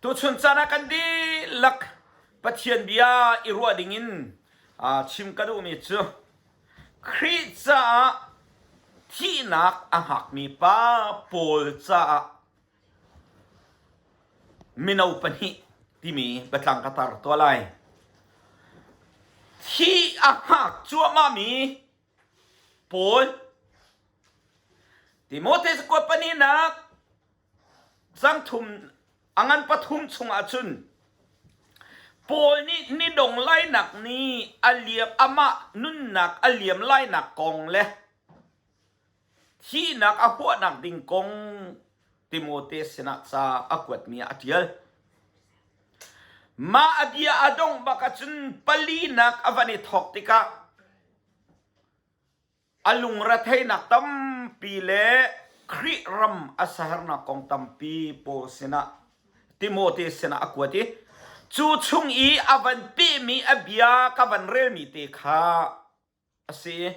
Tuchun caan ah kan dihlak Pathian bia i ruah dingin chim ka duhmi cu Khrih caah thihnak a hngakmi pa Paul caah mino pahnih timi biatlang ka tar tuah lai. Thih a hngak cuahmahmi Paul Timote cakuat pahnihnak cangthum a ngan pathum chungah cun Paul nih ni dong lainak ni a liam amah nunnak a liam lainak kong le Thihnak a huahnak ding kong Timote sinah ca a kuatmi ah a ṭial. Mah a bia a dongh bak ahcun palinak a van i thawk tikah a lungretheihnak tampi le Khrih ram a sahernak kong tampi Paul sinah Timote sinah a kuat i cu chung i a van pehmi a bia ka van relmi te kha a si.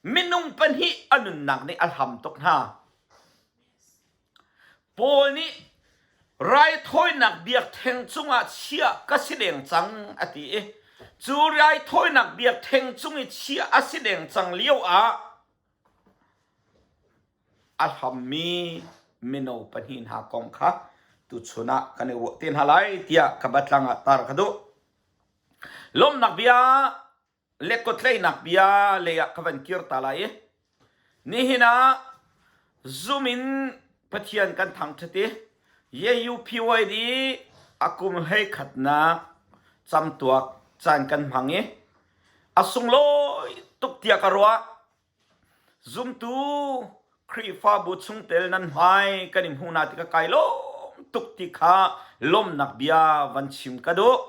Minung pahnih a nunnak nih a hlam tuk hna. Paul nih raithawinak biakṭheng cungah chiah ka si deng cang a ti i cu raithawinak biakṭheng cung i chiah a si deng cang lio ah a hlammi mino pahnih hna kong kha tuchun ah kan i ruah te hna lai tiah ka batlang ah tar ka duh. Lawmhnak bia le kotleinak bia lei ah ka van kir ta lai i nihin ah zum in Pathian kan thangṭhat i YUPYD a kum hlei khatnak camtuak caan kan hmang i a sunglawi tuk tiah ka ruah. Zumtu Khrihfabu chungtel nan hmai kan i hmuh hna tikah kai lawm tuk ti kha lawmhnak bia van chim ka duh.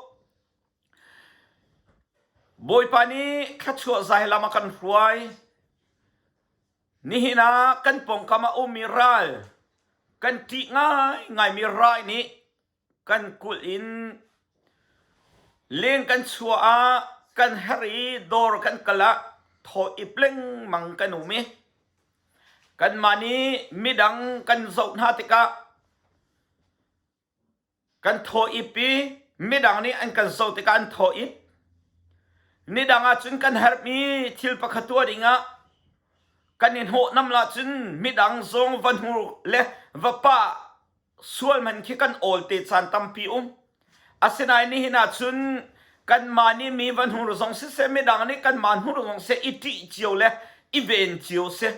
Bawipa nih thluachuah zai lam a kan hruai. Nihin ah kan pawngkam a ummi ral, kan ṭih ngaingaimi rai nih kan kulh in leng kan chuah ah kan herh i dawr kan kal ah thaw ip lengmang kan um i kanmah nih midang kan zoh hna tikah Kan thaw ip i midang nih an kan zoh tikah an thaw ip. Nidang ahcun kan herhmi thil pakhat tuah dingah kan i hnawhnam ahcun midang zong va hnur le va pah sual hmanh khi kan awl te caan tampi um. Asinain nihin ahcun kanmah nih mi va hnur zong siseh midang nih kanmah hnur zong seh i ṭih cio le i ven cio si.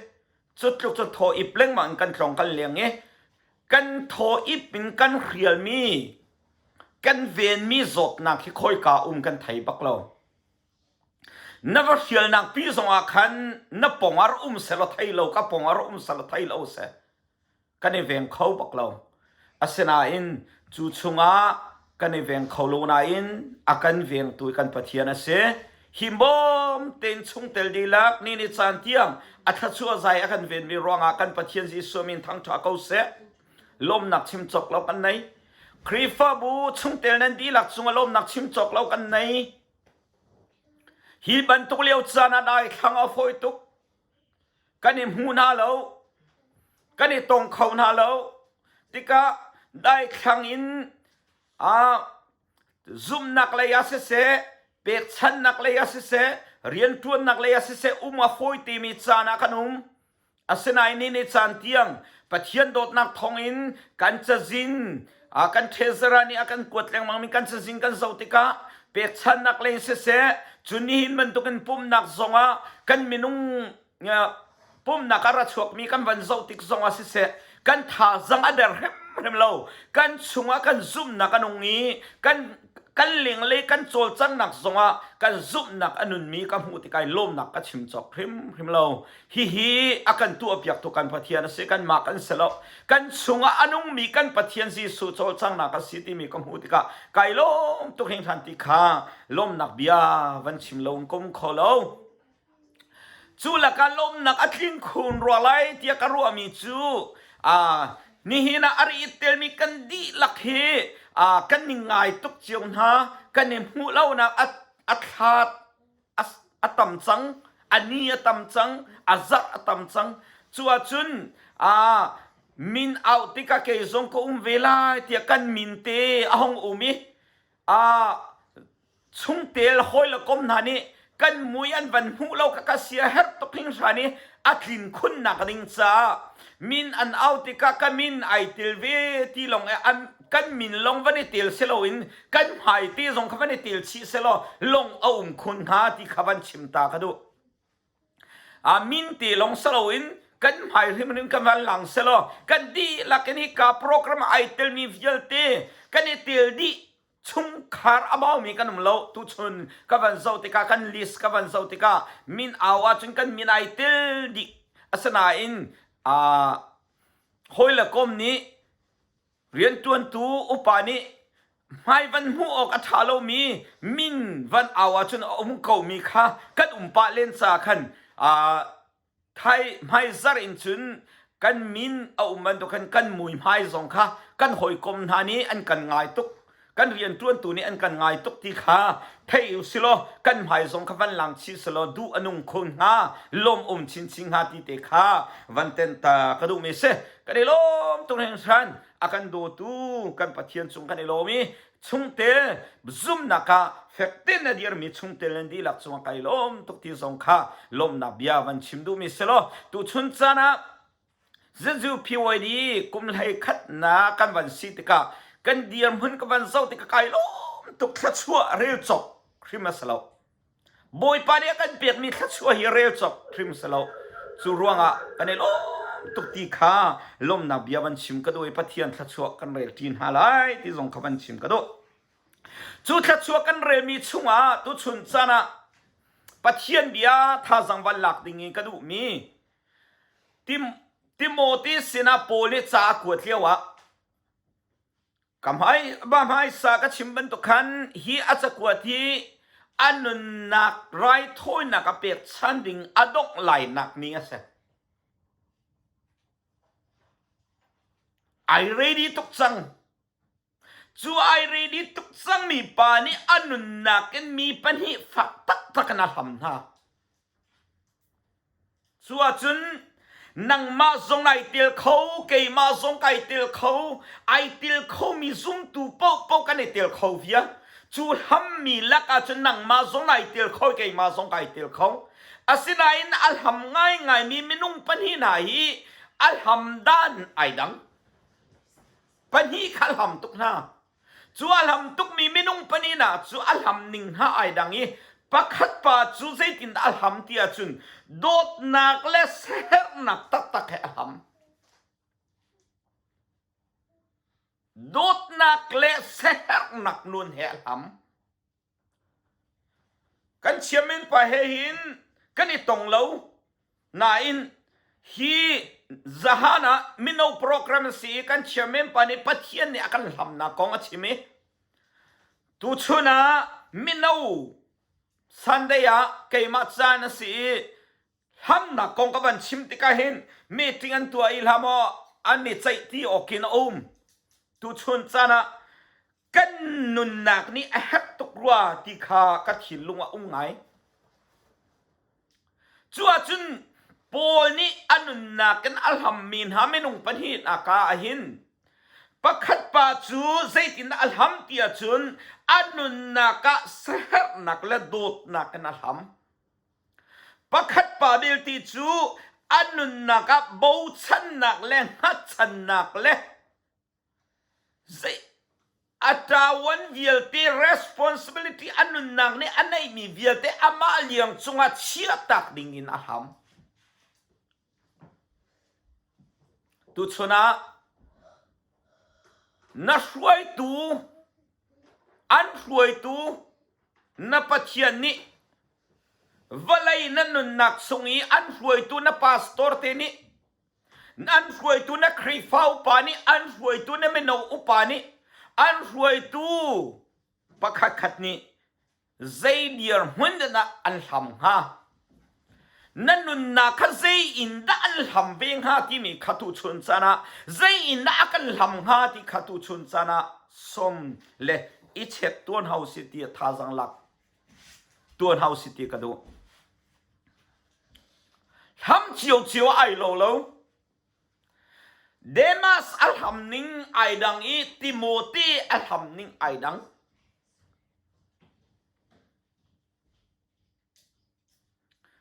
Cu tluk cu thaw ip lengmang in kan tlawng kan leng i kan thaw ip in kan hrialmi kan venmi zawtnak hi khawika um kan thei bak lo. Na va hrialnak pi zongah khan na pong ar um selaw thei lo ka pong ar um selaw thei lo seh. Kan i veng kho bak lo. Asinain cu chungah kan i veng kho lo nain a kan vengtu kan Pathian a si. Himbawm tein chungtel dihlak ni ni caan tiang a thluachuah zai a kan venmi ruangah kan Pathian Jesuh min thangṭha ko seh. Lawmnak chim cawk lo kan nei. Khrihfabu chungtel nan dihlak cungah lawmnak chim cawk lo kan nei. Hi bantuk lio caan ah daithlang a fawi tuk. Kan i hmu hna lo. Kan i tong kho hna lo. Tikah daithlang in ah zumhnak lei ah siseh, pekchanhnak lei ah siseh, rianṭuannak lei ah siseh um a fawi timi caan ah kan um. Asinain ni ni caan tiang Pathian dawtnak thawngin kan cazin kan treasurer nih a kan kuat lengmangmi kan cazin kan zoh tikah pekchanhnak lei siseh, cun nihin bantukin pumhnak zongah kan minung pumhnak ah ra chuakmi kan van zoh tik zongah siseh kan thazang a der hrimhrim lo kan chungah kan zumhnak a nung i kan kan lenglei kan cawlcanghnak zongah kan zumhnak a nunmi ka hmuh tikah lawmnak ka chim cawk hrimhrim lo hihi a kan tuahpiaktu kan Pathian a si kanmah kan si lo kan chungah a nungmi kan Pathian Jesuh cawlcanghnak a si timi ka hmuh tikah kai lawm tuk hringhran ti kha lawmnak bia van chim lo in ka um kho lo Cu lakah lawmhnak a tling khun rua lai tiah ka ruahmi cu nihin ah a ri i telmi kan dihlak hi kan i ngai tuk cio hna. Kan i hmuh lonak a thla a tam cang, a ni a tam cang, a zarh a tam cang. Cu ahcun. Min auh tikah kei zong ka um ve lai tiah kan min te a hung um i aa chungtel hawi le kom hna nih kan mui an van hmuh lo ka ka sia herh tuk hringhran i a tlin khunnak ding caah min an au tikah ka min ai tel ve ti lawng i an kan min lawng van i tel si loin kan hmai te zong kha van i tel chih selaw lawng a um khun hnga ti kha van chim ta ka duh. A min te lawng si loin kan hmai hrimhrim kan van lang selaw kan dihlak in hika program ai telmi vialte kan i tel dih chungkhar a baumi kan um lo tuchun ka van zoh tikah kan list ka van zoh tikah min au ahcun kan min ai tel dih asinain uh, hawi le kom nih riantuantu upa nih hmai van hmuh awk a ṭha lomi min van au ahcun a um komi kha kan um pah len ca khan uh, Thai hmaizarh in cun kan min a um bantuk khan kan muihmai zong kha kan hawikom hna nih an kan ngai tuk kan rianṭuantu nih an kan ngai tuk ti kha thei u silaw kan hmai zong kha van lang chih selaw duh a nung khun hnga lawm um chinchin hnga ti te kha van ten ta ka duhmi si kan i lawm tuk hringhran a kan dawtu kan Pathian cung kan i lawm i chungtel zumnak ah fekten a dirmi chungtel nan dihlak cungah kai lawm tuk ti zong kha lawmnak bia van chim duhmi si law tuchun caan ah Jesuh PYD kum hlei khatnak kan van si tikah kan dirhmun ka van zoh tikah kai lawm tuk thluachuah rel cawk hrim a si lo. Bawipa nih a kan pekmi thluachuah hi rel cawk hrim si lo. Cu ruangah kan i lawm tuk ti kha lawmnak bia van chim ka duh i Pathian thluachuah kan rel ṭi hna lai ti zong kha van chim ka duh. Cu thluachuah kan relmi chungah tuchun caan ah Pathian bia thazaang van lak ding in ka duhmi Tim Timote sinah Paul nih ca a kuat lioah Ka hmai, ba hmaisa ka chim bantuk khan hi a cakuat hi a nunnak raithawinak a pekchan ding a dongh lainak ni a si. Ai ready tuk cang. Cu ai ready tuk cangmi pa nih a nunnak in mi pahnih fak taktak in a hlam hna. Cu ahcun nangmah zong ai tel kho, keimah zong kai tel kho, ai tel khomi zumtu paohpaoh kan i tel kho vial. Cu hlammi lak ahcun nangmah zong ai tel kho, keimah zong kai tel kho. Asinain a hlam ngaingaimi minung pahnih hna hi a hlam dan ai dang. Pahnih kha hlam tuk hna. Cu a hlam tukmi minung pahnih cu a hlam ning hna ai dang i pakhat pa cu zeitindah a hlam ti ahcun dawtnak le siaherhnak taktak he a hlam. Dawtnak le siaherhnak nun he a hlam. Kan chiamin pa he hin kan i tong lo. Nain hi zahan ah mino program a si i kan chairman pa nih Pathian nih a kan hlamnak kong a chim i tuchun ah mino Sunday ah keimah caan a si i hlamnak kong ka van chim tikah hin meeting an tuah i hlah maw an i ceih ti awk in a um. Tuchun caan ah kan nunnak nih a herh tuk rua ti kha ka thinlung ah um ngai. Cu ahcun Paul nih a nunnak in a hlammi hna minung pahnihnak ah hin pakhat pa cu zeitindah a hlam ti ahcun a nunnak ah siaherhnak le dawtnak in a hlam. Pakhat pa belte cu a nunnak ah bochannak le hngatchannak le zei a ṭawan vialte responsibility a nunnak nih a neihmi vialte amah liang cungah chiahtak dingin a hlam. Tuchun ah na hruaitu an hruaitu na Pathian nih vawlei na nunnak chung i an hruaitu na pastor te nih an hruaitu na Khrihfa upa nih an hruaitu na mino upa nih an hruaitu pakhatkhat nih zei dirhmun dah an hlam hnga na nunnak kha zei in dah an hlam ve hnga timi kha tuchun caan ah zei in dah a kan hlam hnga ti kha tuchun caan ah som le i chek tuan hau si ti thazang lak tuan hau si ti ka duh hlam cio cio ai lo lo. Demas a hlam ning ai dang i Timote a hlam ning ai dang.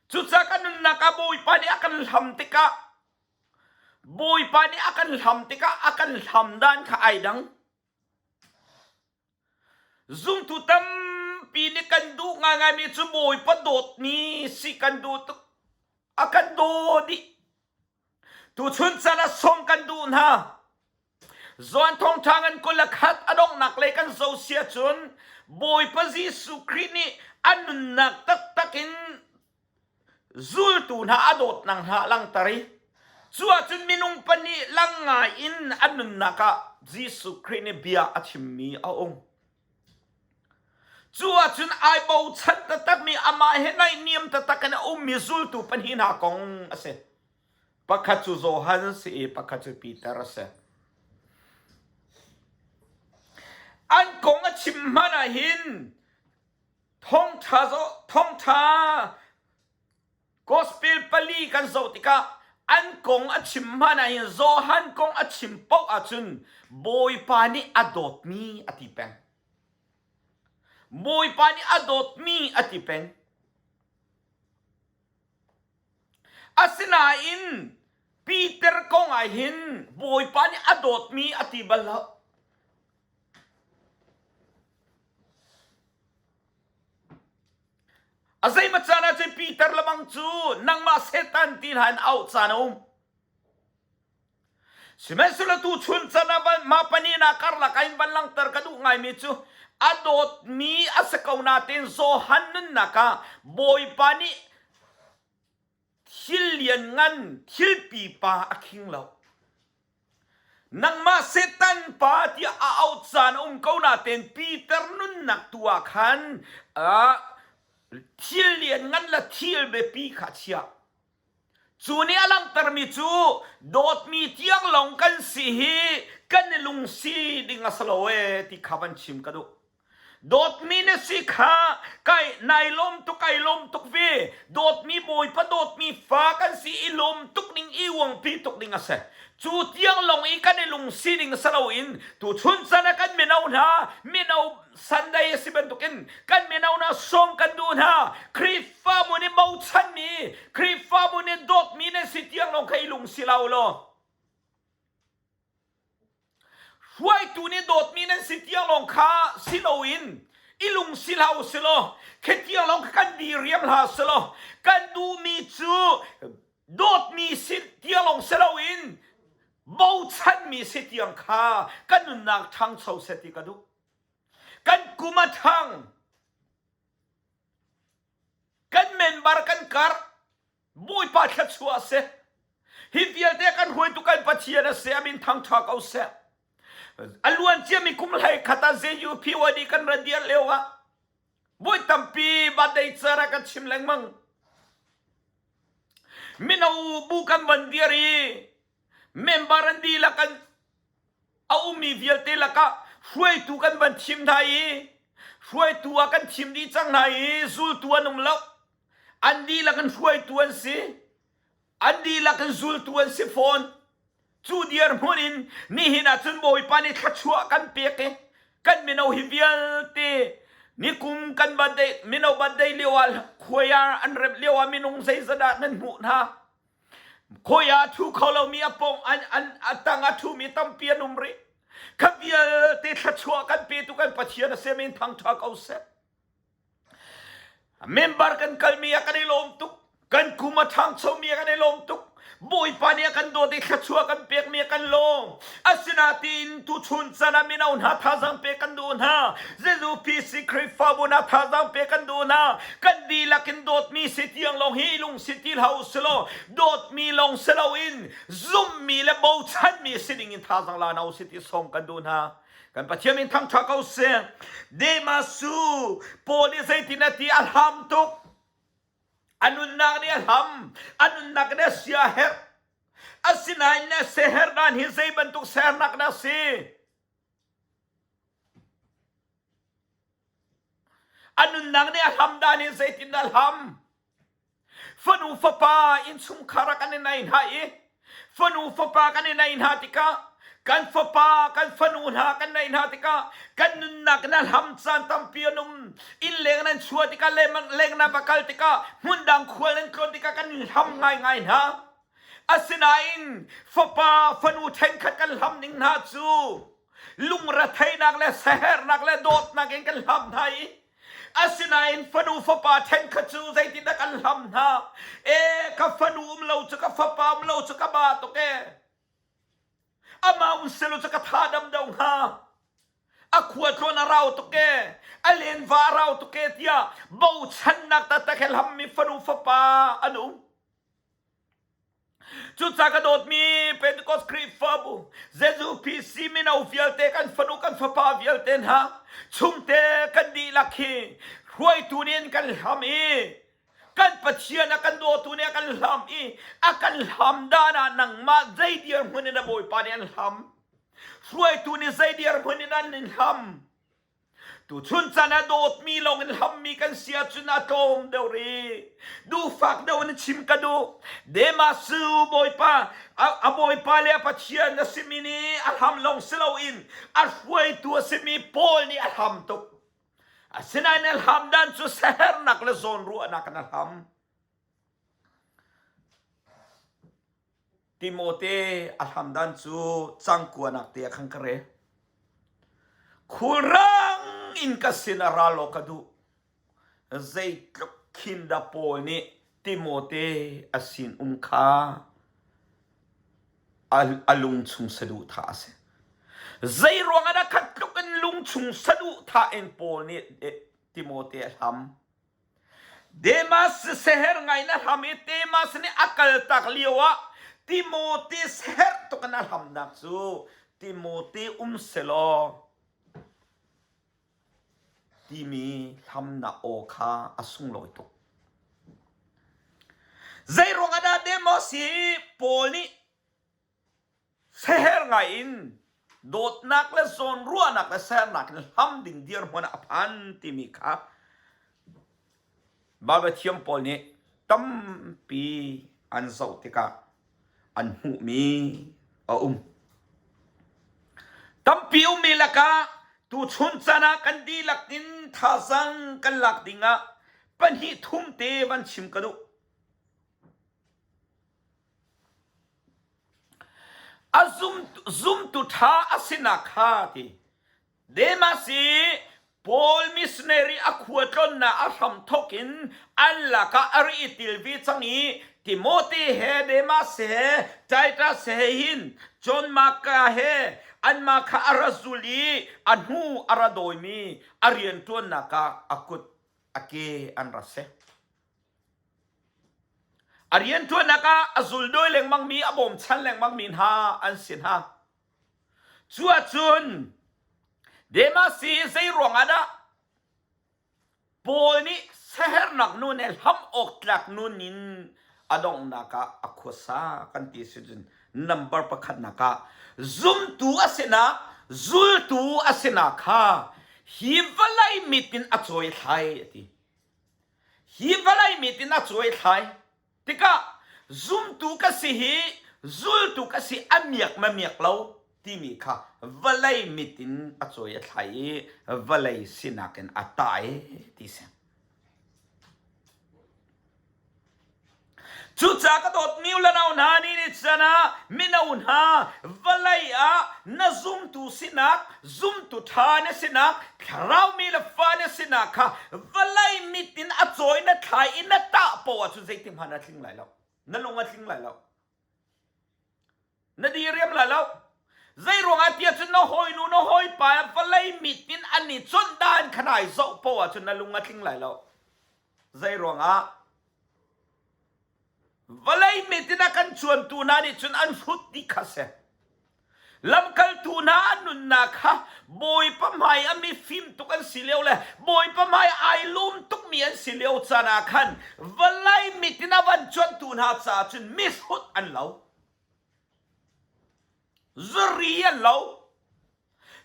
Cucaah kan nunnak ah Bawipa nih a kan hlam tikah Bawipa nih a kan hlam tikah a kan hlam dan kha ai dang. Zumtu tampi nih kan duh ngaingaimi cu Bawipa dawtmi si kan duh tuk. A kan daw dih. Tuchun caan ah sawm kan duh hna. Johan thawngṭha ngan 21 a donghnak lei kan zoh si ahcun Bawipa Jesuh Khrih nih a nunnak taktak in zultu hna a dawtnak hna a langhter i cu ahcun minung pahnih lang ngai in a nunnak ah Jesuh Khrih nih bia a chimmi a um. Cu ahcun ai bochan taktakmi amah he naihniam taktak in a ummi zultu pahnih hna kong a si. Pakhat cu Johan si i pakhat cu Peter a si. An kong a chim hmanh ah hin thawngṭha thawngṭha gospel pali kan zoh tikah an kong a chim hmanh ah hin Johan kong a chim paoh ahcun Bawipa nih a dawtmi a ti peng. Bawipa nih a dawtmi a ti peng. Asinain Peter kong ah hin Bawipa nih a dawtmi a ti bal lo. A zeimaw caan ah cun Peter lamang cu nangmah Satan ti hna in auh caan a um. Sihmanhsehlaw tuchun chan ah mah pahnihnak karlak ah in van langhter ka duh ngaimi cu a dawtmi a si ko nain Johan nunnak ah Bawipa nih thil lianngan thil pipa a khing lo. Nangmah Satan pa tiah a auh caan a um ko nain Peter nunnak tu ah khan thil lianngan le thil biapi kha a chiah. Cu nih a langhtermi cu dawtmi tiang lawng kan si hi kan i lungsi ding a si lo ee ti kha van chim ka duh. Dawtmi na si kha kai nai lawm tuk ai lawm tuk ve. Dawtmi Bawipa dawtmi fa kan si i lawm tuk ning i uangpi tuk ding a si. Cu tiang lawng i kan i lungsi ding si loin tuchun chan ah kan mino hna mino Sunday a si bantukin kan mino hna sawm kan duh hna. Khrihfabu nih bochanmi, Khrihfabu nih dawtmi nan si tiang lawng kha i lungsi lo law. Hruaitu nih dawtmi nan si tiang lawng kha si loin i lungsi hlah u si law, khi tiang lawng kha kan diriam hlah si law, kan duhmi cu dawtmi si tiang lawng si loin bochanmi si tiang kha kan nunnak ṭhangcho seh ti ka duh. Kan kum a ṭhang. Kan member kan karh. Bawipa thluachuah a si. Hi vialte kan hruaitu kan Pathian a si. A min thangṭha ko seh. A luan ciami kum hlei khat ah ZUPYD kan ra dir lio ah voi tampi birthday car ah kan chim lengmang. Mino bu kan van dir i member an dihlak an a ummi vialte lakah hruaitu kan van thim hna i hruaitu ah kan thim dih cang hna i zultu an um lo. An dihlak in hruaitu an si. An dihlak in zultu an si fawn. Cu dirhmun in nihin ah cun Bawipa nih thluachuah kan pek i kan mino hi vialte nikum kan birthday mino birthday lio ah khuai ah an remh lio ah minung zeizat dah nan hmuh hna. Khuai ah a ṭhu kho lomi a pawng an, an a tang a ṭhumi tampi an um rih. Kha vialte thluachuah kan petu kan Pathian a si amin thangṭha ko seh. Member kan kalmi ah kan i lawm tuk. Kan kum a ṭhangchomi ah kan i lawm tuk. Bawipa nih a kan dawt i thluachuah kan pekmi a kan lawm. Asinain tuchun chan ah mino hna thazaang pek kan duh hna. Jesuh PC Khrihfabu hna thazaang pek kan duh hna. Kan dihlak in dawtmi si tiang lawng hi lungsi ti hlah u silaw dawtmi lawng si loin zumhmi le bochanmi si ding in thazaang la hna u si ti sawm kan duh hna. Kan Pathian min thangṭha ko seh. Demas cu Paul nih zeitin a ti a hlam tuk. A nunnak nih a hlam. A nunnak nih a sia herh. Asinain na seher dan hi zei bantuk sernak dah si? A nunnak nih a hlam dan hi zeitin dah hlam? Fanu fapa innchungkhar ah kan i nai hna i. Fanu fapa kan i neih hna tikah kan fapa kan fanu hna kan neih hna tikah kan nunnak na hlam caan tampi an um. Innleng nan chuah tikah leng nan va kal tikah hmundang khual nan tlawn tikah kan hlam ngaingai hna. Asinain fapa fanu ṭhenkhat kan hlam ning hna cu lungretheihnak le siaherhnak le dawtnak in kan hlam hna i asinain fanu fapa ṭhenkhat cu zeitindah kan hlam hna? E ka fanu um lo cu ka fapa um lo cu ka ba tuk e. Amah um selaw cu ka tha dam deuh hnga. A khua tlawn a rau tuk e, a lenva a rau tuk e tiah bochannak taktak he hlammi fanu fapa an um. Cucaah ka dawtmi Pentecost Khrihfabu, Jesuh PC mino vialte kan fanu kan fapa vialte hna, chungte kan dihlak hi hruaitu nih an kan hlam i kan Pathian a kan dawtu nih a kan hlam i a kan hlam dan ah nangmah zei dirhmun in a Bawipa nih an hlam. Hruaitu nih zei dirhmun in an in hlam. Tuchun caan ah dawtmi lawng in hlammi kan si ahcun a tlawm deuh rih. Duhfak deuh in chim ka duh. Demas cu Bawipa, a Bawipa le a Pathian a simi nih a hlam lawng si loin a hruaitu a simi Paul nih a hlam tuk. Asinain a hlam dan cu siaherhnak le zawnruahnak in a hlam. Timote a hlam dan cu cangkuanak te ah khan ka rel. Khulrang in ka sin a ra law ka duh. Zeitluk khin dah Paul nih Timote a sin um kha a lungchung saduhthah a si. Zeiruang ah dah khat tluk in lungchung saduhthah in Paul nih Timote a hlam? Demas seher ngai na hlam i Demas nih a kaltak lio ah Timote seher tuk in a hlamnak cu Timote um selaw timi hlamnak aw kha a sunglawi tuk. Zeiruang ah dah Demas hi Paul nih Seher ngai in dawtnak le zawnruahnak le sernak in hlam ding dirhmun ah a phan timi kha Baibal thiam pawl nih tampi an zoh tikah an hmuhmi a um. Tampi ummi lakah tuchun caan ah kan dihlak in thazaang kan lak dingah pahnih thum te van chim ka duh. A zumtu ṭha a sinak kha ti. Demas i Paul missionary a khua tlonnak a hramthawk in an lakah a ri i til ve cang i Timote he Demas he Titus he hin John Mark he anmah kha a ra zul i a hnu a ra dawimi a rianṭuannak ah a kut a ke an ra seh. A rianṭuannak ah a zuldawi lengmangmi, a bawmchan lengmangmi hna an si hna. Cu ahcun Demas hi zei ruangah dah Paul nih siaherhnak nun he hlam awk tlak nun in a donghnak ah a khuasa kan ti si cun number pakhatnak ah zumtu a sinak zultu a sinak kha hi vawlei mit in a cawi thlai a ti. Hi vawlei mit in a cuai thlai tikah zumtu ka si hi zultu ka si a miak ma miak lo timi kha vawlei mit in a cuai a thlai i vawlei sinak in a tai ti si. Cucaah ka dawtmi u le nau hna ni ni can ah mino hna vawlei ah na zumtu sinak zumtu ṭha na sinak thlarau mi le fa na sinak kha vawlei mit in a cawi na thlai i na tah poah ahcun zeitik hmanh a tling lai lo na lung a tling lai lo Na diriam lai lo. Zei ruangah tiah cun na hawinu na hawipa vawlei mit in an i chawnh dan kha nai zoh poah ahcun na lung a tling lai lo. Zei ruangah? Vawlei mit in a kan cuantu hna nih cun an hrut dih kha si. Lamkaltu hna an nunnak kha Bawipa hmai a mifim tuk an si lio le Bawipa hmai ai lum tukmi an si lio caan ah khan vawlei mit in a van cuantu hna caah cun mihrut an lo. Zuri an lo.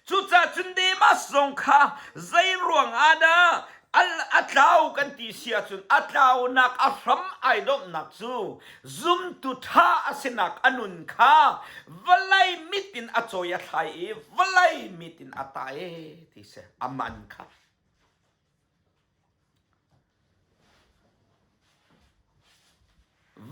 Cucaah cun Demas zong kha zei ruang ah dah A tlau kan ti si ahcun a tlaunak a hram ai domhnak cu zumtu ṭha a sinak a nun kha vawlei mit in a cawi a thlai i vawlei mit in a tah e ti si a man kha.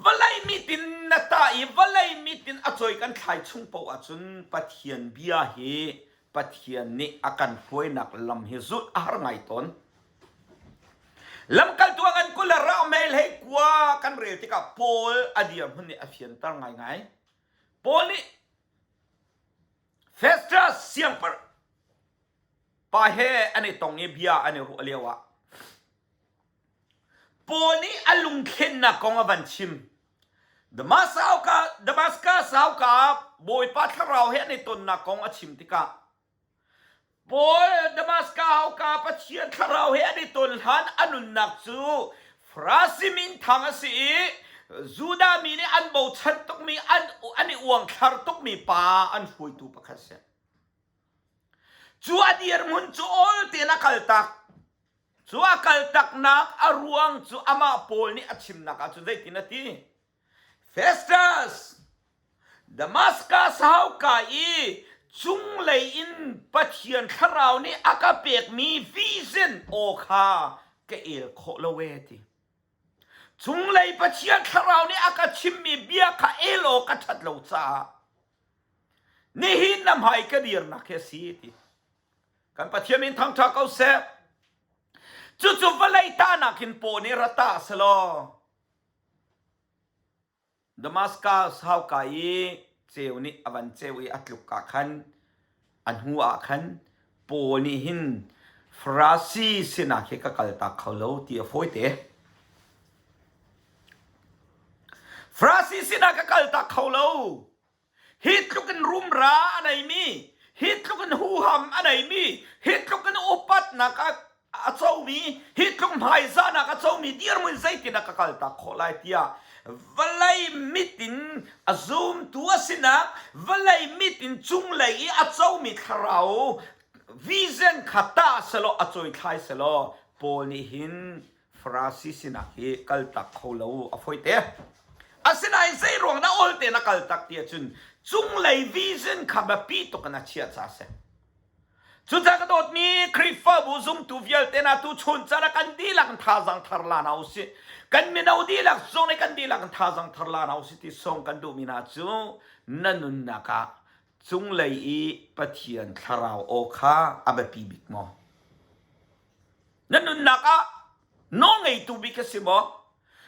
Vawlei mit in na tah i vawlei mit in a cawi kan thlai chung paoh ahcun Pathian bia hi Pathian nih a kan hruainak lam hi zulh a har ngai tawn. Lamkaltu a ngan kul le rah mei hlei kua kan rel tikah Paul a dirhmun nih a fianter ngaingai. Paul nih Festus siangpahrang pa he an i tong i bia an i ruah lioah Paul nih a lungthlennak kong a van chim. Damaskas hauka ah Bawipa thlarau he an i tonnak kong a chim tikah Paul Damaskas hauka Pathian thlarau he an i ton hlan a nunnak cu Farasi minthang a si i Judah mi nih an bochan tukmi an, an i uangthlar tukmi pa an hruaitu pakhat a si. Cu a dirhmun cu awl tein a kaltak. Cu a kaltaknak a ruang cu amah Paul nih a chimnak ah cun zeitin a ti? Festus, Damaskas hauka i cunglei in Pathian thlarau nih a ka pekmi vision aw kha ka el khawh lo ee ti. Cunglei Pathian thlarau nih a ka chimmi bia kha el awk ka ṭhat lo caah nihin na hmai ka dirnak hi a si ti. Kan Pathian min thangṭha ko seh. Cucu vawlei tahnak in paw nih ra tah selaw Damascus hauka i ceu nih a van ceu i a tluk ah khan a hnu ah khan Paul nih hin Farasi sinah khi ka kaltak kho lo ti a fawi te. Farasi sinah ka kaltak kho lo. Hi tluk in rumra a neimi, hi tluk in huham a neimi, hi tluk in upatnak a, a comi, hi tluk hmaizahnak a comi dirhmun zeitin ah ka kaltak khawh lai tiah vawlei mit in a zumtu a sinak, vawlei mit in cunglei i a comi thlarau vision kha tah selaw a cawithlai selaw Paul nih hin Farasi sinak hi kaltak kho lo a fawi te. Asinain zei ruang dah awl tein a kaltak ti ahcun cunglei vision kha biapi tuk in a chiah ca a si. Cucaah ka dawtmi Khrihfabu zumtu vialte hna tu chun caan ah kan dihlak in thazaang thar la hna usih. Kan mino dihlak zong nih kan dihlak in thazaang thar la hna usih ti sawm kan duhmi hna cu na nunnak ah cunglei i Pathian thlarau aw kha a biapi bik maw? Na nunnak ah nawlngeitu bik a si maw?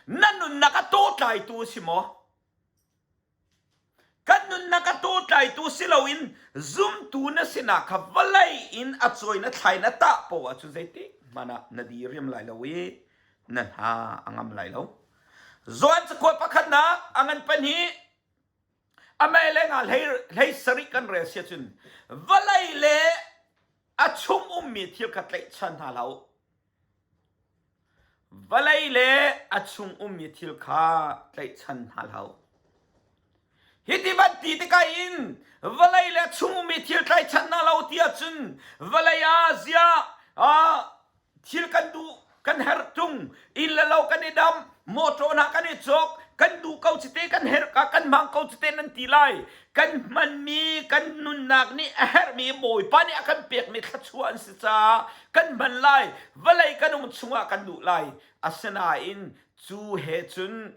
Na nunnak a tawtlaitu a si maw? Kan nunnak a tawtlaitu si loin zumtu na sinak kha vawlei in a cawi na thlai na tah poah ahcun zeitik hmanh ah na diriam lai lo i na hna a ngam lai lo. Johan cakuat pakhatnak a ngan pahnih amei le nga hlei, hlei sarih kan rel si ahcun vawlei le a chung ummi thil kha tlaihchan hna hlah u. Vawlei le a chung ummi thil kha tlaihchan hna hlah u. Hiti van ti tikah in vawlei le a chung ummi thil tlaihchan hna lo ti ahcun vawlei ah ziah ah thil kan duh kan herh tung inn le lo kan i dam mawṭaw hna kan i cawk kan duh ko cite kan herh ka kan hmang ko cite nan ti lai kan hmanmi kan nunnak nih a herhmi bawipa nih a kan pekmi thluachuah an si caah kan hman lai vawlei kan um chungah kan duh lai asinain cu he cun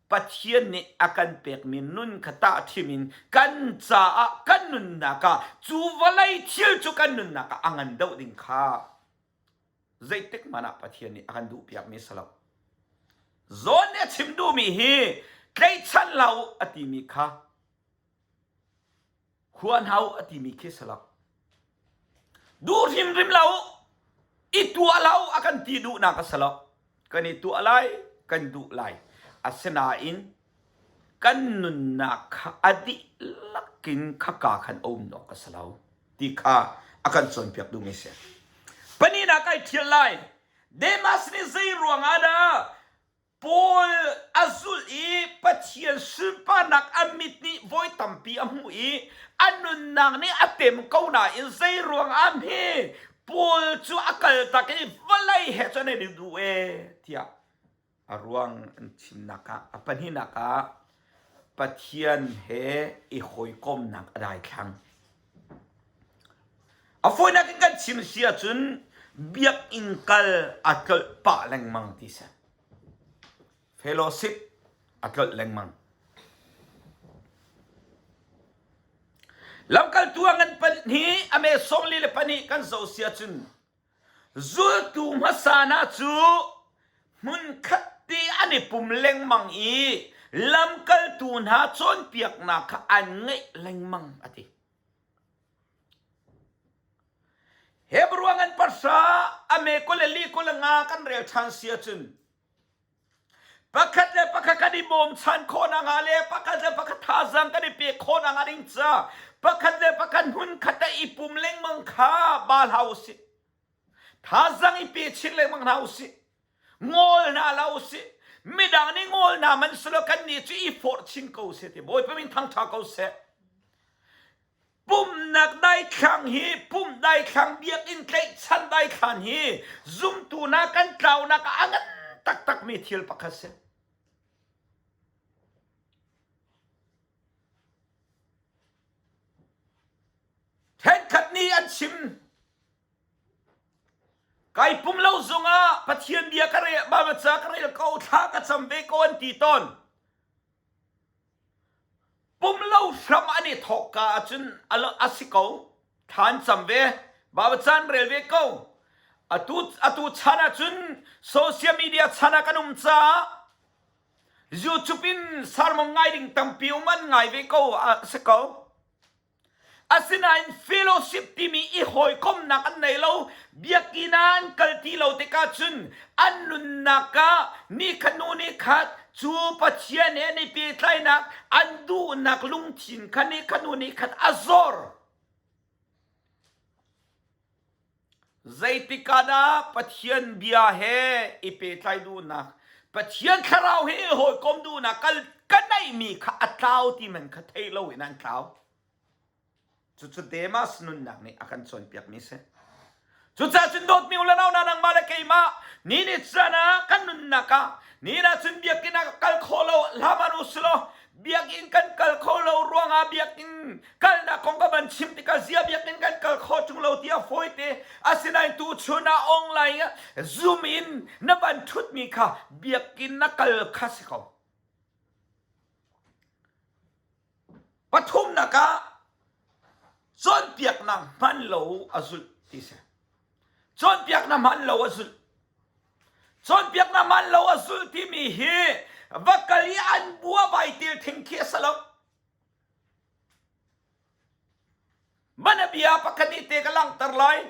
Pathian nih a kan pekmi nun kha tahthim in kan caah kan nunnak ah cu vawlei thil cu kan nunnak ah a ngan deuh ding kha zeitik hmanh ah Pathian nih a kan duhpiakmi si lo. Zawn nih a chim duhmi hi tlaihchan hlah u a timi kha Hua hna u a timi khi si lo. Duh hrimhrim lo u, i tuah lo a kan ti duhnak a si lo. Kan i tuah lai, kan duh lai. Asinain kan nunnak kha a dihlak in khaka khan a um awk a si lo ti kha a kan cawnpiak duhmi a si. Pahnihnak ai ṭhial lai. Demas nih zei ruangah dah Paul a zulh i Pathian sunparnak a mit nih voi tampi a hmuh i a nunnak nih a pem ko nain zei ruangah hme? Paul cu a kal tak i vawlei he cun an i duh e tiah a ruang an chimnak ah a pahnihnak ah Pathian he i hawikomnak a daithlang. A fawinak in kan chim si ahcun biakinn kal a tlolh pah lengmang ti si. Fellowship a tlolh lengmang. Lamkaltu a ngan pahnih a me 44 kan zoh si ahcun Zultu hmasa hna cu hmunkhat te an i pum lengmang i lamkaltu hna cawnpiaknak kha an ngaih lengmang a ti. Hebru ngan parsa a me 24 25 kan rel ṭhan si ahcun Pakhat le pakhat kan i bawmchan khawh nakhnga le pakhat le pakhat thazaang kan i pek khawh nakhnga ding ca pakhat le pakhat hmunkhat ah i pum lengmang kha ba hlah u sih. Thazaang i pe chin lengmang hna u sih. Ngawl hna hlah u sih. Midang nih ngawl hna man selaw kannih cu i forh chin ko seh ti Bawipa min thangṭha ko seh. Pumhnak daithlang hi pumh daithlang biakinn tlaihchan daithlan hi zumtu hna kan tlaunak ah a ngan taktakmi thil pakhat si. Thenkhat nih an chim kai pum lo zungah Pathian bia ka rel Bible ca ka rel ko thla ka cam ve ko an ti tawn. Pum lo hram an i thawkka ahcun a si ko. Thla an cam ve. Baibal ca an rel ve ko. Atu, atu chan ahcun social media chan ah kan um caah YouTube in sermon ngai ding tampi um an ngai ve ko a si ko. Asinain fellowship timi i hawikomhnak an nei lo. Biakinn ah an kal ti lo tikah cun an nunnak ah nikhat hnu nikhat cu Pathian he an i pehtlainak an duhnak lungthin kha nikhat hnu nikhat a zor. Zeitik ah dah Pathian bia he i pehtlai duhnak, Pathian thlarau he i hawikom duhnak kal ka neihmi kha a tlau ti man kha thei loin an tlau. Cucu Demas nunnak nih a kan cawnpiakmi si. Cucaah cun dawtmi u le nau hna nangmah le keimah ni ni caan ah kan nunnak ah ni ah cun biakinn ah ka kal khawh lo hlah u silaw biakinn kan kal kho lo ruangah biakinn kalnak kong ka van chim tikah zia biakinn kan kal kho ṭung lo tiah fawite asinain tuchun ah online ah zoom in na van ṭhutmi kha biakinn na kal kha si ko. Pathumnak ah cawnpiaknak hman lo a zulh ti si. Cawnpiaknak hman lo a zulh. Cawnpiaknak hman lo a zulh timi hi va kal i an bua vai til thing khi a si lo. Mana bia pakhat nih te ka langhter lai.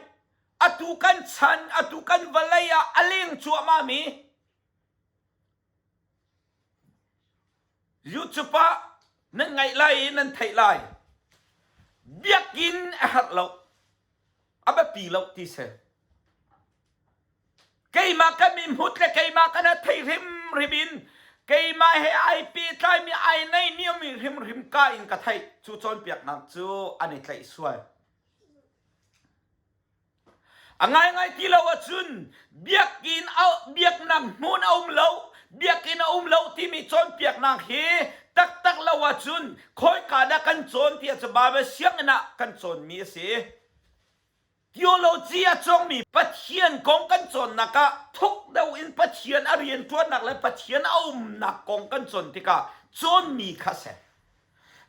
Atu kan chan, atu kan vawlei ah a leng cuahmah mi YouTube ah nan ngaih lai i nan theih lai. Biakinn a herh lo. A biapi lo ti si. Keimah kan mi hmut le keimah kan a thei hrimhrim in keimah he ai pehtlaimi ai naihniammi hrimhrim ka in ka theih. Cu cawnpiaknak cu an i tlaih sual. A ngaingai ti lo ahcun biakinn biaknak hmun a um lo, biakinn a um lo timi cawnpiaknak hi taktak lo ahcun khawika dah kan cawn ti ahcun Bible sianginn ah kan cawnmi a si. Theology a cawngmi Pathian kong kan cawnnak ah thuk deuh in Pathian a rianṭuannak le Pathian a umnak kong kan cawn tikah cawnmi kha a si.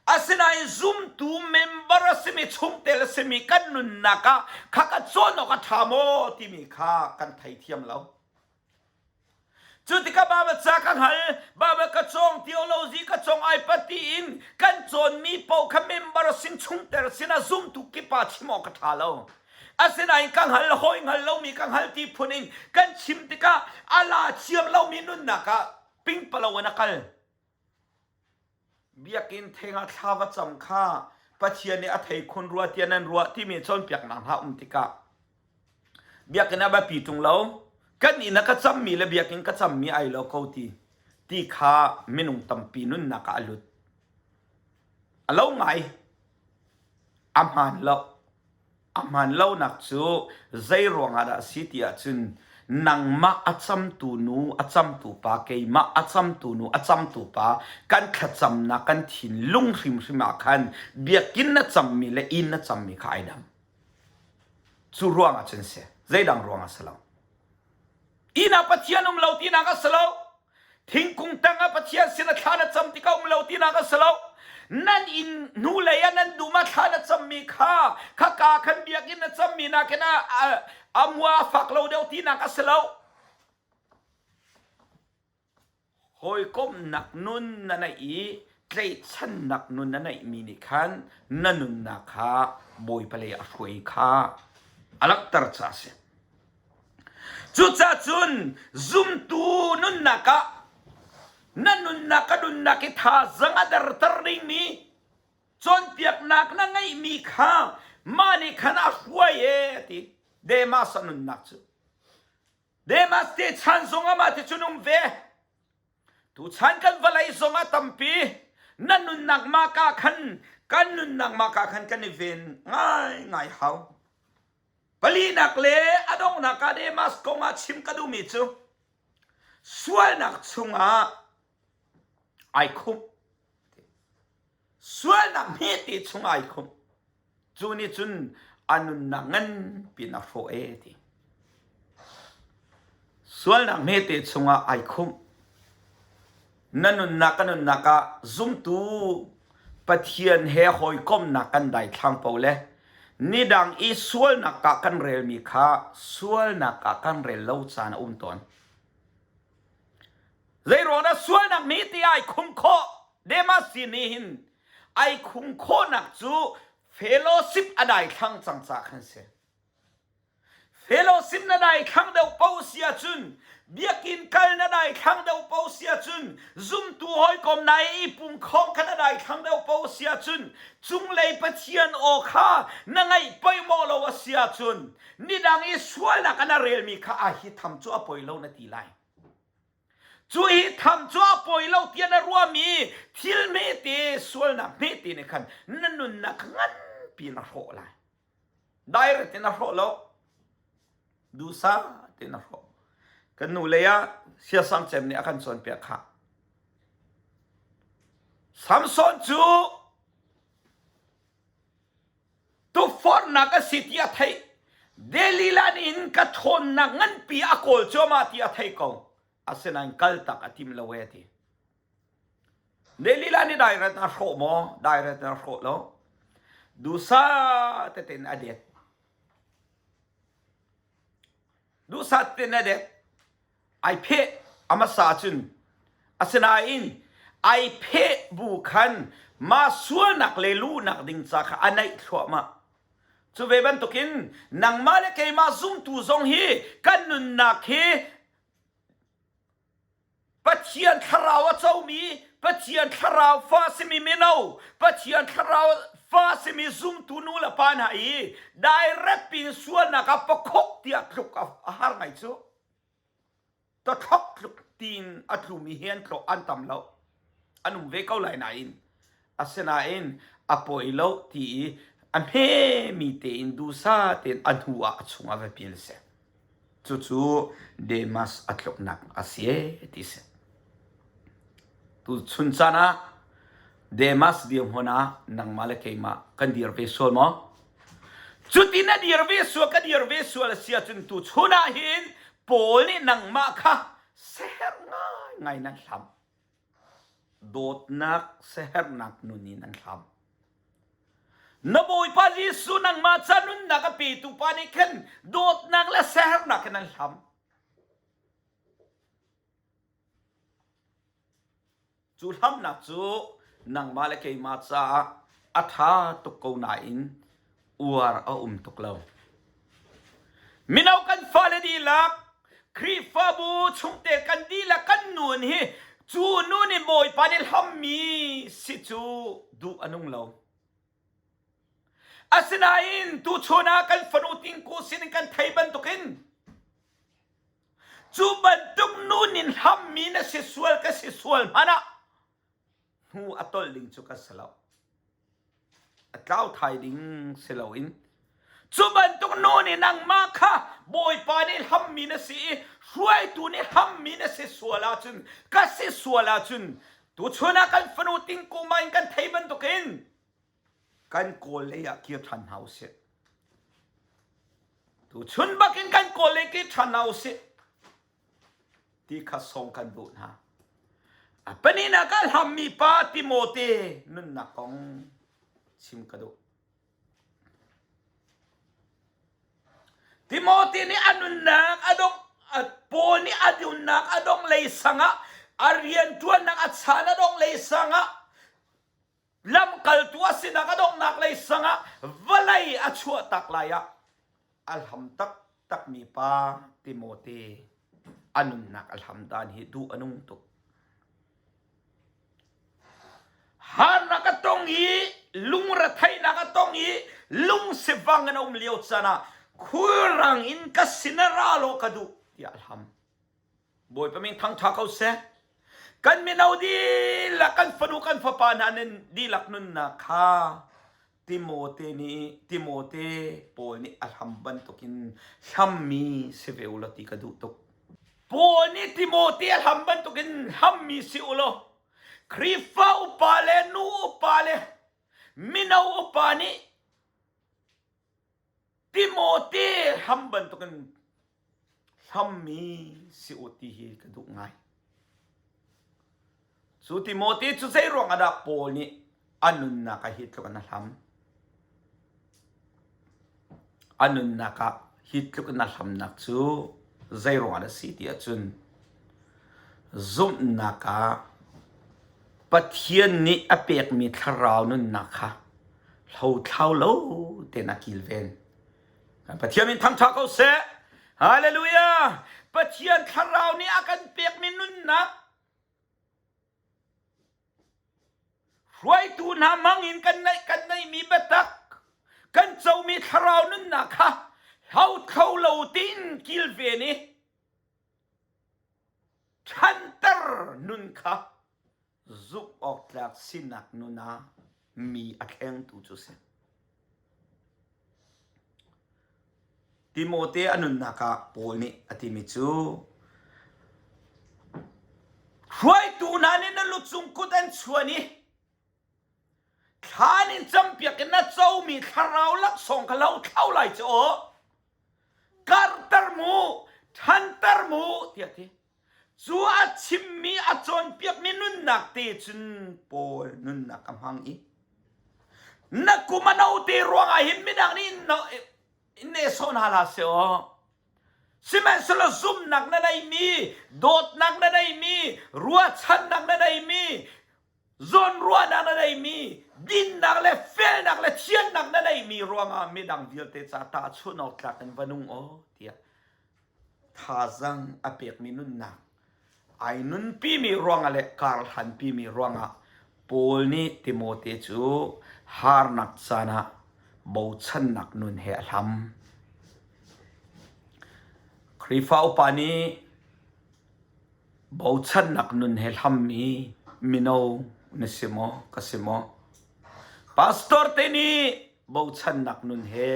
Asinain zumtu member a simi chungtel a simi kan nunnak ah kha ka cawn awk a ṭha maw timi kha kan theithiam lo. Cu tikah Baibal ca ka hngal, Baibal ka cawng, theology ka cawng ai pati in kan cawnmi paoh kha member sin chungtel sinah zumtu kip ah chim awk a ṭha lo. Asinain ka hngal, hawi hngal lomi ka hngal ti phun in kan chim tikah a la thiam lomi nunnak ah pingpalo in a kal. Biakinn theng ah thla va cam kha Pathian nih a thei khun rua tiah nan ruah timi cawnpiaknak hna um tikah biakinn ah biapi ṭung lo kan inn ah ka cammi le biakinn ka cammi ai lo ko ti ti kha minung tampi nunnak ah a lut. A lo ngai. A hmaan lo. A hmaan lonak cu zei ruangah dah a si ti ahcun nangmah a camtu nu, a camtu pa, keimah a camtu nu, a camtu pa kan thlacamnak kan thinlung hrimhrim ah khan biakinn na cammi le inn na cammi kha ai dang. Cu ruangah cun si. Zeidang ruangah si lo. Inn ah Pathian um lo tinak a si lo. Thingkung tang ah Pathian sin a thla na cam tikah um lo tinak a si lo. Nan inn hnulei ah nan dum ah thla na cammi kha khaka khan biakinn na cammi nakin a a mua a fak lo deuh tinak a si lo. Hawikomhnak nun na neih i tlaihchannak nun na neihmi nih khan na nunnak kha Bawipa lei a hruai kha a langhter caah a si. Cucaah cun zumtu nunnak ah na nunnak ka nunnak i thazaang a derter dingmi cawnpiaknak na ngeihmi kha mah nih khan a hruai e ti Demas a nunnak cu. Demas te chan zong amah ti cun um ve. Tuchan kan vawlei zong ah tampi na nunnak mah ka khan kan nunnak mah ka khan kan i ven ngaingai hau. Palinak le a donghnak ah Demas kong ah chim ka duhmi cu sualnak chungah ai khumh. Sualnak hmete chung ai khumh. Cu nih cun a nunnak nganpi in a hrawh ee ti. Sualnak hmete chungah ai khumh. Na nunnak ka nunnak ah zumtu Pathian he hawikomhnak kan daithlang po le nidang i sualnak ah kan relmi kha sualnak ah kan rel lo caan a um tawn. Zeiruang dah sualnak nih ti ai khum khawh? Demas nih hin ai khum khawhnak cu fellowship a daithlang cang ca khan si. Fellowship na daithlang deuh paoh si ahcun biakinn kal na daithlang deuh paoh si ahcun zumtu hawikom na i pumkhawm kha na daithlang deuh paoh si ahcun cunglei Pathian aw kha na ngaih poimawh lo a si ahcun nidang i sualnak ah na relmi kha a hi tham cu a poi lo na ti lai. Cu hi tham cu a poi lo tiah na ruahmi thil hmete sualnak hmete nih khan na nunnak nganpi na hrawh lai. Direct in a hrawh lo. Duhsah tein a hrawh. Kan nu lei ah siasang cem nih a kan cawnpiak khah. Samson cu Tukforhnak a si ti a theih. Delilah nih hin ka ṭhawnnak nganpi a kawl cuahmah ti a theih ko. Asinain kaltak a tim lo e a ti. Delilah nih direct a hrawh maw? Direct a hrawh lo. Duhsah tein a det. Duhsah tein a det. Ai pheh a hmasa cun asinain ai pheh bu khan mah sualnak le luhnak ding ca kha a naih thluahmah. Cu ve bantukin nangmah le keimah zumtu zong hi kan nunnak hi Pathian thlarau a comi, Pathian thlarau fa simi mino, Pathian thlarau fa simi zumtu nu le pa hna i direct pin sualnak ah pakhok tiah tluk a har ngai cu. Tathlok tluk tiin a tlumi hi an tlo an tam lo. An um ve ko lai nain. Asinain a poi lo ti i a hmemi tein duhsah tein a hnu ah a chung ah va pil si. Cucu Demas a tluknak a si e ti si. Tu chun caan ah Demas dirhmun ah nangmah le keimah kan dir ve sual maw? Cuti na dir ve sual ka dir ve sual a si ahcun tu chun ah hin Paul nih nangmah kha seher ngaingai nan hlam. Dawtnak sehernak nun in an hlam. Na Bawipa Jesuh nangmah ca nunnak a petu pa nih khan dawtnak le sehernak in an hlam. Cu hlamnak cu nangmah le keimah caah a ṭha tuk ko nain uar a um tuk lo. Mino kan fale dihlak, Khrihfabu chungtel kan dihlak kan nun hi cu nu nih Bawipa nih hlammi si cu duh a nung lo. Asinain tuchun ah kan fanu tingku sinin kan thei bantukin Cu bantuk nun in hlammi na si sual ka si sual hmanh ah hnu a tolh ding cu ka si lo. A tlau thai ding si loin. Cu bantuk nu nih nangmah kha Bawipa nih hlammi na si i hruaitu nih hlammi na si sual ahcun ka si sual ahcun tuchun ah kan fanu tingkung in kan thei bantukin kan kawl lei ah kir ṭhan hna usih. Tuchun bakin kan kawl lei kir ṭhan hna usih ti kha sawm kan duh hna. A pahnihnak ah hlammi pa Timote nunnak kong chim ka duh. Timote nih a nunnak a dongh Paul nih a nunnak a dongh lei sang ah a rianṭuannak a chan a dongh lei sang ah lamkaltu a sinak a donghnak lei sang ah vawlei a chuahtak lai ah a hlam taktakmi pa Timote a nunnak a hlam dan hi duh a nung tuk. Harnak a tong i lungretheihnak a tong i lungsivang in a um lio caan ah khulrang in ka sin ah ra law ka duh tiah a hlam. Bawipa min thangṭha ko seh. Kan mino dihlak kan fanu kan fapa hna nan dihlak nunnak kha Timote nih Timote Paul nih a hlam bantukin hlammi si ve u law ti ka duh tuk. Paul nih Timote a hlam bantukin hlammi si u law Khrihfa upa le nu upa le mino upa nih Timote hlam bantukin hlammi si u ti hi ka duh ngai. Cu Timote cu zei ruang ah dah Paul nih a nunnak ah hi tluk in a hlam? A nunnak ah hi tluk in a hlamnak cu zei ruang ah dah a si ti ahcun zumhnak ah Pathian nih a pekmi thlarau nunnak kha hlothlau lo tein a kilven. Pathian min thangṭha ko seh. Hallelujah! Pathian thlarau nih a kan pekmi nunnak hruaitu hna hmang in kan neih kan neihmi biatak kan comi thlarau nunnak kha hlothlo lo tein kilven i ṭhanter nun kha zumh awk tlak sinak nun ah mi a thlengtu cu si. Timote a nunnak ah Paul nih a timi cu hruaitu hna nih na lucung kut an chuan i thlan in campiak in na comi thlarau laksawng kha lo thlau lai cu aw karter mu ṭhanter mu tiah ti Cu a chimmi a cawnpiakmi nunnak te cun Paul nunnak a hmang i na kum a no te ruangah hin midang nih in nehsawh hna hlah seh aw. Sihmanhsehlaw zumhnak na neimi, dawtnak na neimi, ruahchannak na neimi, zawnruahnak na neimi, dinnak le felnak le thiannak na neimi ruangah midang vialte ca tahchunh awk tlak in va nung aw tiah Thazaang a pekmi nunnak ai nunpimi ruangah le karhlanpimi ruangah Paul nih Timote cu harnak caan ah bochannak nun he a hlam. Khrihfa upa nih bochannak nun he hlammi mino na si maw, ka si maw? Pastor te nih bochannak nun he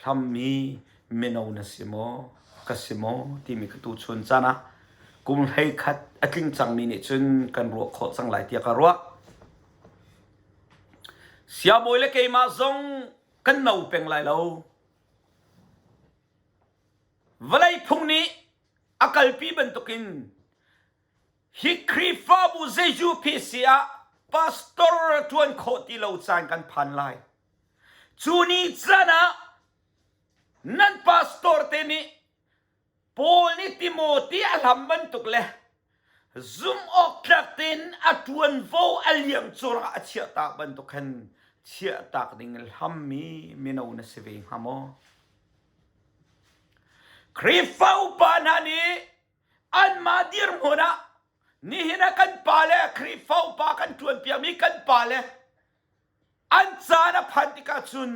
hlammi mino na si maw ka si maw timi ka tuchun caan ah kum 11 a tling cangmi nih cun kan ruah khawh cang lai tiah ka ruah. Siabawi le keimah zong kan no peng lai lo. Vawlei phung nih a kalpi bantukin Hi Khrihfabu ZUPC ah pastor ṭuan khawh ti lo caan kan phan lai. Cu ni caan ah nan pastor te nih Paul nih Timothy a hlam bantuk le zumh awk tlak tein a ṭuanvo a liang curah a chiahtak bantuk khan chiahtak ding hlammi mino na si ve hnga maw? Khrihfa upa hna nih Anmah dirhmun ah nihin ah kan pale Khrihfa upa kan ṭuanpiakmi kan pale an caan a phan tikah cun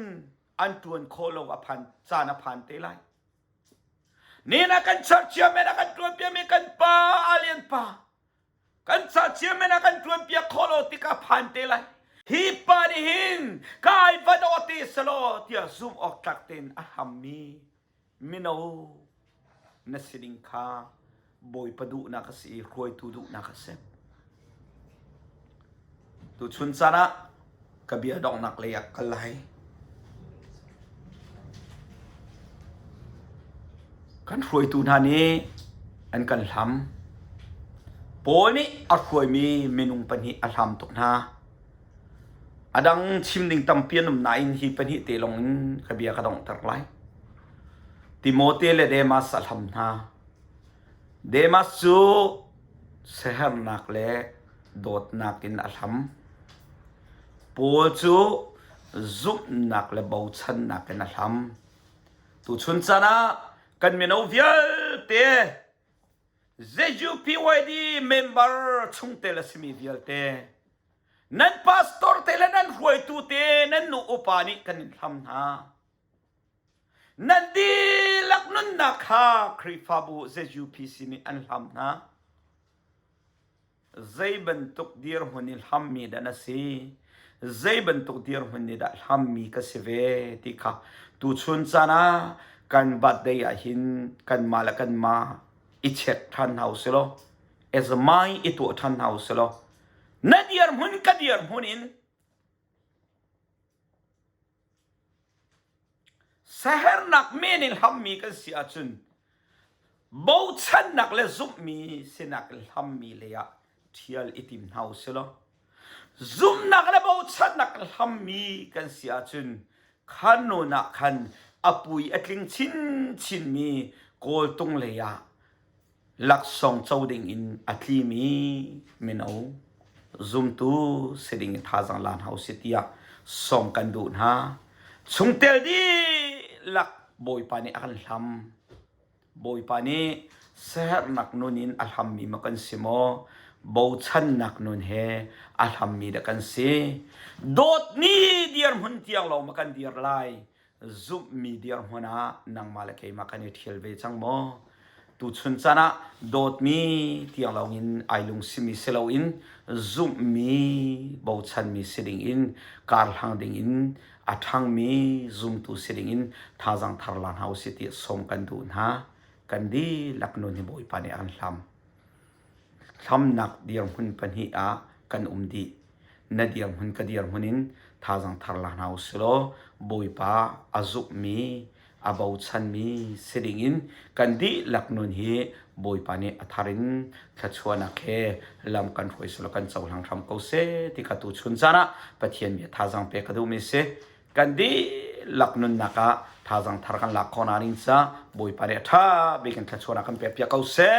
an ṭuan khawh lo a phan caan a phan te lai. Nihin ah kan church chairman a kan ṭuanpiakmi kan pa Alian pa kan church chairman a kan ṭuanpiak khawh lo tikah phan te lai. Hi pa nih hin ka ai va daw te selaw tiah zumh awk tlak tein a hlammi mino na si ding kha Bawipa duhnak a si i hruaitu duhnak a si. Tuchun caan ah ka bia donghnak lei ah kal lai. Kan hruaitu hna nih an kan hlam. Paul nih a hruaimi minung pahnih a hlam tuk hna. A dang chim ding tampi an um nain hi pahnih te lawng in ka bia ka donghter lai. Timote le Demas a hlam hna. Demas cu siaherhnak le dawtnak in a hlam. Paul cu zumhnak le bochannak in a hlam. Tuchun caan ah kan mino vialte ZUPYD member chungtel a simi vialte nan pastor te le nan hruaitu te nan nu upa nih kan in hlam hna. Nan dihlak nunnak kha Khrihfabu ZUPC nih an hlam hna. Zei bantuk dirhmun i hlammi dah na si? Zei bantuk dirhmun nih dah hlammi ka si ve ti kha tuchun caan ah kan birthday ah hin kanmah le kanmah i check ṭhan hna usih law as a mind i tuah ṭhan hna usih law na dirhmun ka dirhmun in Sahernak men in hlammi kan si ahcun bochannak le zumhmi sinak in hlammi lei ah ṭhial i tim hna u sih law zumhnak le bochannak in hlammi kan si ahcun khan nawn ah khan a pui a tling chinchinmi kawltung lei ah laksawng co ding in a tlimi mino zumtu si ding in thazaang la hna usih tiah sawm kan duh hna. Chungtel dihlak Bawipa nih a kan hlam. Bawipa nih siaherhnak nun in a hlammi maw kan si maw? Bochannak nun he a hlammi dah kan si? Dawtmi dirhmun tiang lawng maw kan dir lai? Zumhmi dirhmun ah nangmah le keimah kan i ṭhial ve cang maw? Tuchun caan ah dawtmi tiang lawngin ai lungsimi si loin zumhmi bochanmi si dingin karhlang dingin a ṭhangmi zumtu si dingin thazaang thar la hna usih tiah sawm kan duh hna. Kan dihlak nun hi Bawipa nih a kan hlam. Hlamnak dirhmun pahnih ah kan um dih. Na dirhmun ka dirhmun in thazaang thar la hna usih law Bawipa a zumhmi, a bochanmi si dingin kan dihlak nun hi Bawipa nih a thar in thluachuahnak he lam kan hruai selaw kan cohlang hram ko seh ti kha tuchun caan ah Pathian bia thazaang pek ka duhmi si. Kan dihlak nunnak ah thazaang thar kan lak khawh nakding ca Bawipa nih a ṭha bik in thluachuahnak kan pek piak ko seh.